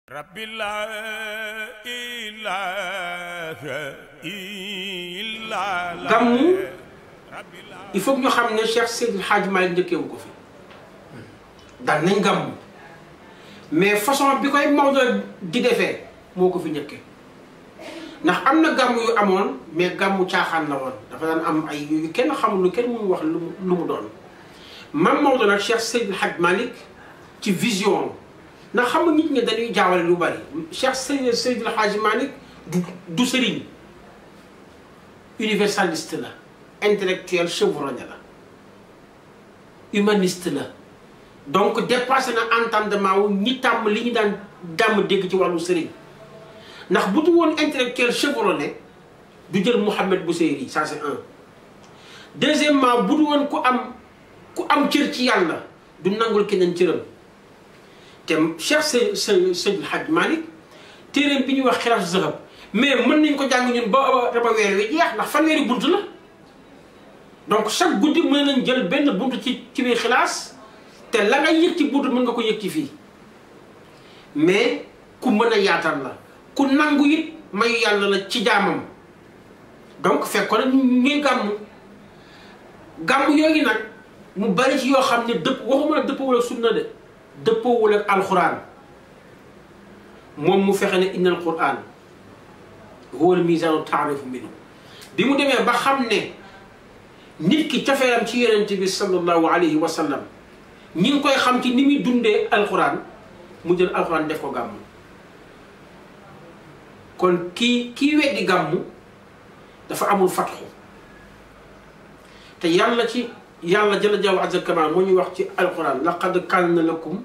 rabbi la ilaha illa Allah. gàmmu il faut que ñu xam ne Cheikh Seydil Hadji Malick njëkkeewu ko fi daan nañ gàmmu mais façon bi koy Maodo di defee moo ko fi njëkkee ndax am na gàmmu yu amoon mais gàmmu caaxaan la woon dafa daan am ay yu kenn xamul lu kenn mënu wax lu mu doon mam Maodo nag Cheikh Seydil Hadji Malick ci vision ndax xam nga nit ñi dañuy jaawale lu bari Cheikh Seydil Hadji Malick du sëriñ universaliste la intellectuel chevronné la humaniste la donc dépassé na entendement wu ñi tàmm li ñu daan dégg ci wàllu sëriñ ndax bu du woon intellectuel chevronné du jël Mouhamed Bousayri ça c'est un deuxièmement bu du woon ku am cër ci yàlla du nangul keneen cëram te Cheikh Seydil Hadji Malick téeréem bi ñuy wax Xilaasu Zahab mais mën nañ ko jàng ñun ba weer wi jeex ndax fanweeri bunt la donc chaque guddi mën nañ jël benn bunt ci biir xilaas te la nga yëg ci bunt mën nga ko yëg ci fii mais ku mën a yaatal la ku nangu it mayu yàlla la ci jaamam donc fekkoon na ñuy gàmm yooyu nag mu bari ci yoo xam ne waxuma la dëppoowul ak sunna de dëppoowul ak alxuraan moom mu fexe ne inna alquran huwa al mizaanu taarifu minhu bi mu demee ba xam ne nit ki cofeelam ci yonent bi sallallahu alayhi wa sallam ñi ngi koy xam ci ni muy dundee alquran mu jël alquran def ko gàmm kon kii weddi gàmm dafa amul fatxu te yàlla jalla jalla azza kamal moo ñuy wax ci alquran laqad kaana lakum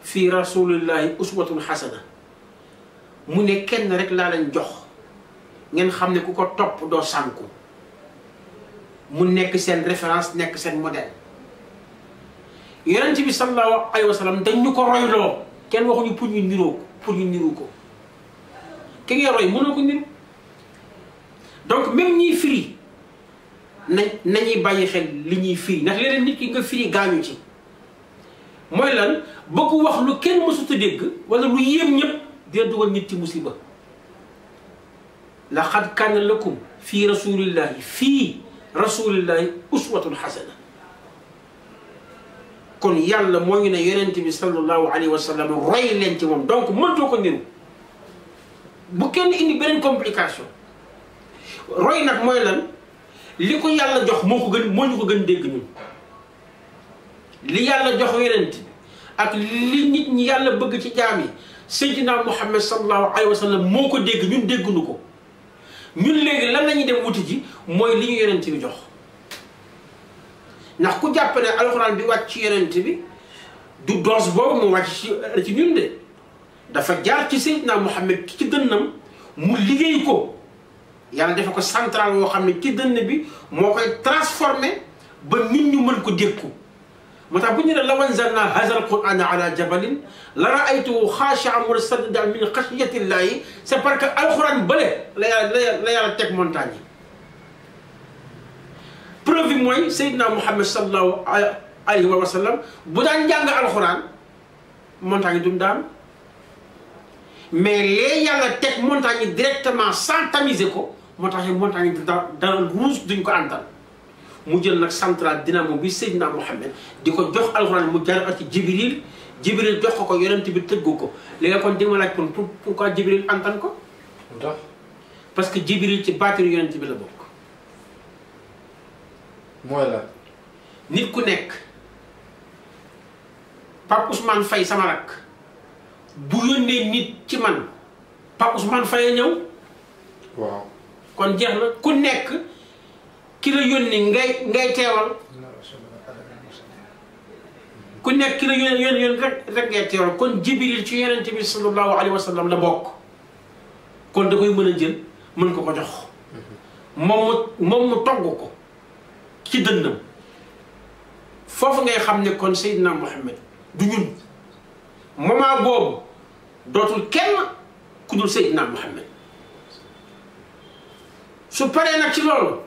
fi rasulillahi uswatun xasana mu ne kenn rek laa leen jox ngeen xam ne ku ko topp doo sànku mu nekk seen référence nekk seen modèle yonent bi sallallahu alayhi wa sallam dañ ñu ko royloo kenn waxuñu pour ñu niru ko ki ngay roy mënoo ko niru donc même ñiy firi nañuy bàyyi xel li ñuy firi ndax leneen nit ki nga firi gaañu ci mooy lan bëgg wax lu kenn mësut a dégg wala lu yéem ñëpp dina dugal nit ci musiba laqad kaana lakum fii rasulillahi uswatun xasana kon yàlla moo ngi ne yonent bi sallallahu alayhi wa sallam roy leen ci moom donc mëntoo ko niru bu kenn indi beneen complication roy nag mooy lan li ko yàlla jox moo ñu ko gën dégg ñun li yàlla jox yonent bi ak li nit ñi yàlla bëgg ci jaam yi Seydina Muhammad sallallahu alayhi wa sallam moo ko dégg ñun dégguñu ko ñun léegi lan la ñuy dem wuti ji mooy li ñu yonent bi jox ndax ku jàpp ne alxuraan bi wàcc ci yonent bi du dose boobu mu wàcc ci ñun de dafa jaar ci Seydina Muhammad ci dënnam mu liggéey ko yàlla dafa ko central woo xam ne ci dënn bi moo koy transformé ba nit ñu mën ko dékku moo tax bu ñu ne law anzalna haazal qur'aana ala jabalin la ra'aytahu xaashi'an mutasaddi'an min xashyati llaahi c'est parce que alxuraan bële la yàlla teg montagne yi preuve bi mooy Seydina Muhammad sallallahu alayhi wa sallam bu daan jàng alxuraan montagne yi duñ daan mais lee yàlla teg montagne yi directement sans tamiser ko moo tax montagne yi dara ruus duñ ko antal mu jël nag central dynamo bi Seydina Muhammad di ko jox alxuraan mu jaar ci Jibril jox ko yonent bi tëggu ko léegi kon di ma laaj kon pourquoi Jibril antan ko parce que Jibril ci baatinu yonent bi la bokk mooy la nit ku nekk Pape Ousmane Faye sama rakk bu yónnee nit ci man Pape Ousmane Faye ñëw waaw kon jeex na ku nekk ki la yónni ngay teewal ku nekk ki la yónni rek ngay teewal kon Jibril ci yonent bi sallallahu alayhi wa sallam la bokk kon da koy mën a jël mën ko jox moom mu togg ko ci dënnam foofu ngay xam ne kon Seydina Muhammad du ñun moment boobu dootul kenn ku dul Seydina Muhammad su paree nag ci loolu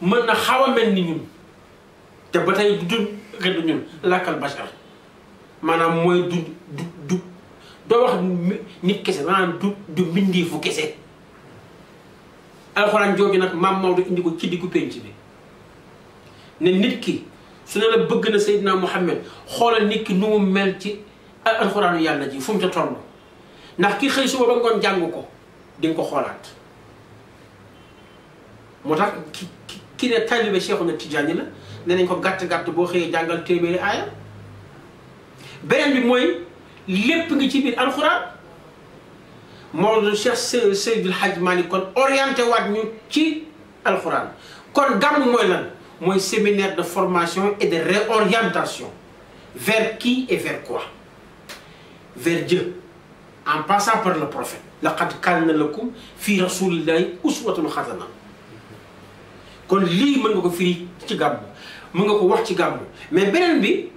mën na xaw a mel ni ñun te ba tey du ñun lakkal bashar maanaam mooy doo wax nit kese maanaam du mbindeefu kese alxuraan jooju nag maam Maodo indi ko ci diggu penc bi ne nit ki su ne la bëgg na Seydina Muhammad xoolal nit ki nu mu mel ci alxuraanu yàlla ji fu mu ca toll ndax ki xëy suba ba ngoon jàng ko di nga ko xoolaat moo tax ki ne taalibe Cheikhuna Tijaani la ne nañ ko gàtt-gàtt boo xëyee jàngal téeméeri aaya beneen bi mooy lépp ngi ci biir alxuraan Maodo Cheikh Seydil Hadj Malick kon orienté waat ñu ci alxuraan kon gàmmu mooy lan mooy séminaire de formation et de réorientation vers qui et vers quoi vers Dieu en passant par le prophète laqad kaana lakum fi rasulillahi uswatun hasana kon lii mën nga ko firi ci gàmmu mën nga ko wax ci gàmmu mais beneen bi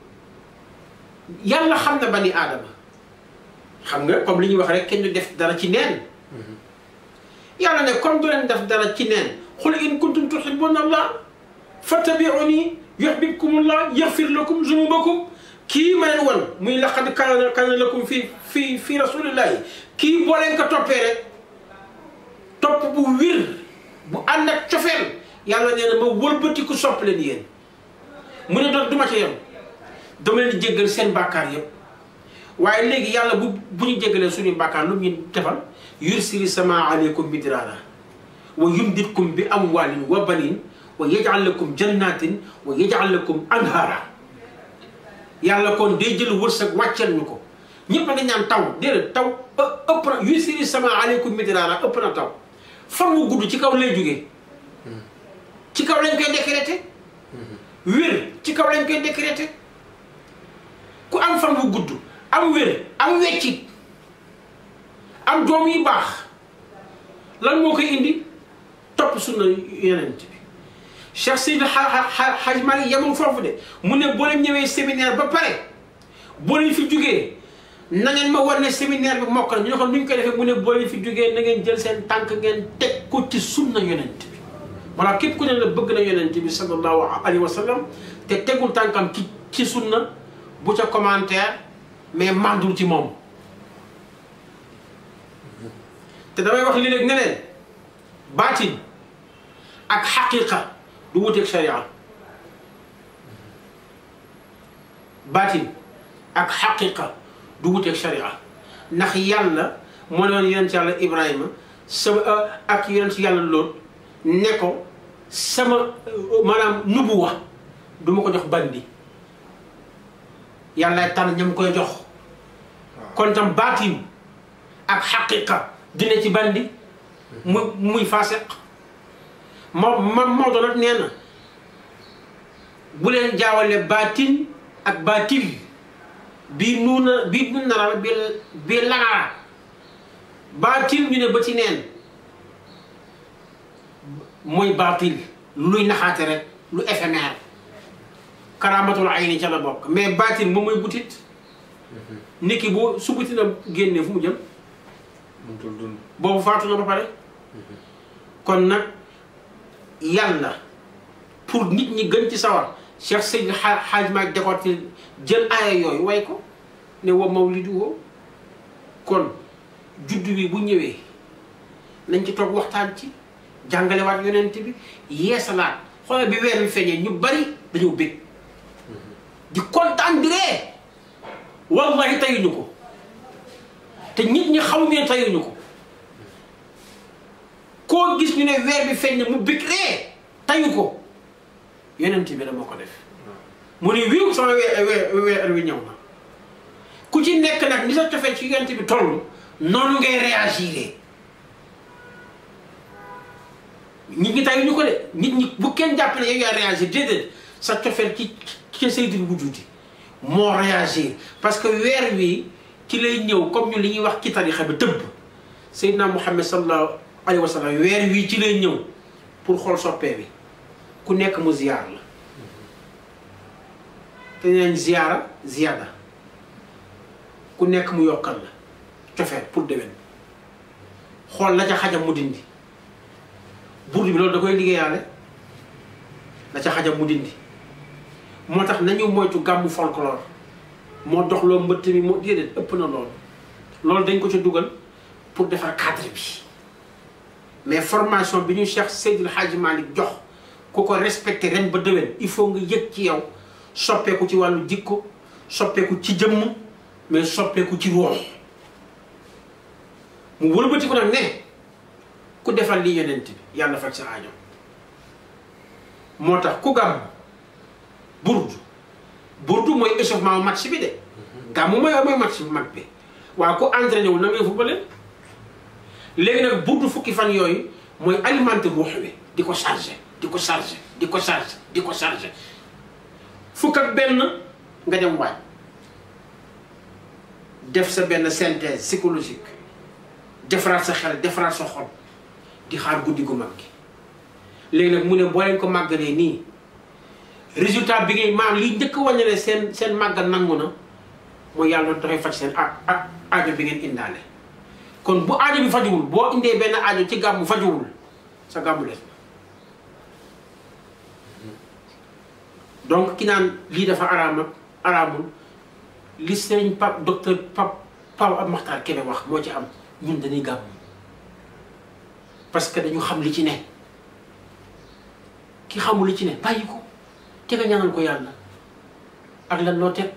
yàlla xam na bani aadama xam nga comme li ñuy wax rek kenn du def dara ci neen yàlla ne comme du leen def dara ci neen qul in kuntum tuhibbuna allah fattabi'uni yuhbibkumullah yaghfir lakum zunubakum kii ma leen wan muy laqad kaana lakum fi rasulillahi kii boo leen ko toppee rek topp bu wir bu ànd ak cofeel yàlla nee na ma wëlbatiku sopp leen yéen mu ne doon du ma ca yem dama leen di jéggal seen bàkkaar yëpp waaye léegi yàlla bu ñu jéggalee suñu bàkkaar lu ñu defal yursili sama aleykum midraara wa yumditkum bi amwaalin wa baniin wa yaj'al lakum jannatin wa yaj'al lakum anhaara yàlla kon day jël wërsëg wàcceel ñu ko ñëpp dañ naan taw déedéet taw ëpp na yursili sama aleykum midraara ëpp na taw fan wu gudd ci kaw lay jógee ci kaw lañ koy décréter wér ci kaw lañ koy décréter ku am fan wu gudd am wér am weccit am doom yi baax lan moo koy indi topp sunna yonent bi Cheikh Seydi Hadj Malick yemul foofu de mu ne boo leen ñëwee séminaire ba pare boo leen fi jugee na ngeen ma war ne séminaire bi mokk na ñu ne ko nu ñu koy defee mu ne boo leen fi jugee na ngeen jël seen tànk ngeen teg ko ci sunna yonent bi voilà képp ku ne la bëgg na yonent bi sallallahu alayhi wa sallam te tegul tànkam ci sunna bu ca commentaire mais mandul ci moom te damay wax léeg-léeg ne leen baatin ak xaqiqa du wuteeg sharia baatin ak xaqiqa du wuteeg sharia ndax yàlla moo ne woon yonent yàlla Ibrahima sama ak yonent yàlla Lóot ne ko sama maanaam nubuwa du ma ko jox bandi yàlla tànn ñam koy jox kon tam baatin ak xaqiqa dina ci bandi muy faasiq Maodo nag nee na bu leen jaawale baatin ak baatil bii nuuna bii nu naral bi lanaara baatil ñu ne ba ci neen mooy baatil luy naxaate rek lu éphémère karaamatul ayni ca la bokk mais baatil moom mooy butit nit ki boo su buti na génnee fu mu jëm boobu faatu na ba pare kon nag yàlla pour nit ñi gën ci sawar Cheikh Seydi Hadj Malick décorté jël aaya yooyu way ko ne wa mawlidu woo kon juddu bi bu ñëwee nañ ci toog waxtaan ci jàngalewaat yonent bi yeesalaat xoolal bi weer bi feeñee ñu bari dañoo bég di kontaan di ree wallahi tayuñu ko te nit ñi xamuñu ne tayuñu ko koo gis ñu ne weer bi feeñ na mu bég ree tayu ko yonent bi dama ko def mu ne wiiw sama weer wi ñëw na ku ci nekk nag ni sa cofee ci yonent bi toll noonu ngay réagir nit ñi tayuñu ko de nit ñi bu kenn jàpp ne yow yaa réagir déedéet sa cofeel ci sayyidul wujudi moo réagir parce que weer wi ci lay ñëw comme ñu li ñuy wax ci tarixa bi tëbb Seydina Muhammad sallallahu alayhi wa sallam weer wi ci lay ñëw pour xool soppee bi ku nekk mu ziyaar la te neen ziyaara ziyaada ku nekk mu yokkal la cofeel pour déwén xool la ca xajam mu dindi burdu bi loolu da koy liggéeyaale la ca xajam mu dindi moo tax nañu moytu gàmmu folklore moo dox loo mbëtt mi moo déedéet ëpp na loolu loolu dañ ko ci dugal pour defar cadre bi mais formation bi ñu Cheikh Seydil Hadji Malick jox ku ko respecté ren ba déwén il faut nga yëg ci yow soppeeku ci wàllu jikko soppeeku ci jëmm mais soppeeku ci ruux mu wëlbati ko nag ne ku defal li yonent bi yàlla faj sa aajo moo tax ku gàmm burdu mooy échauffement match bi de gàmm mooy match bu mag bi waaw ku entraîné wul na ngay footballé léegi nag burdu fukki fan yooyu mooy alimenter ruux wi di ko chargé di ko chargé di ko chargé di ko chargé fukk ak benn nga dem waaj def sa benn synthèse psychologique defaraat sa xel defaraat sa xol di xaar guddi gu mag gi léegi nag mu ne boo leen ko màggalee nii résultat bi ngay maam li njëkk wàññi ne seen màggal nangu na mooy yàlla dafay faj seen aajo bi ngeen indaale kon bu aajo bi fajuwul boo indee benn aajo ci gàmmu fajuwul sa gàmmu des na donc ki naan lii dafa araamul li sëriñ Pape docteur Pape Makhtar Kébé wax moo ci am ñun dañuy gàmmu parce que dañu xam li ci ne ki xamul li ci ne bàyyi ko te nga ñaanal ko yàlla ak lan loo teg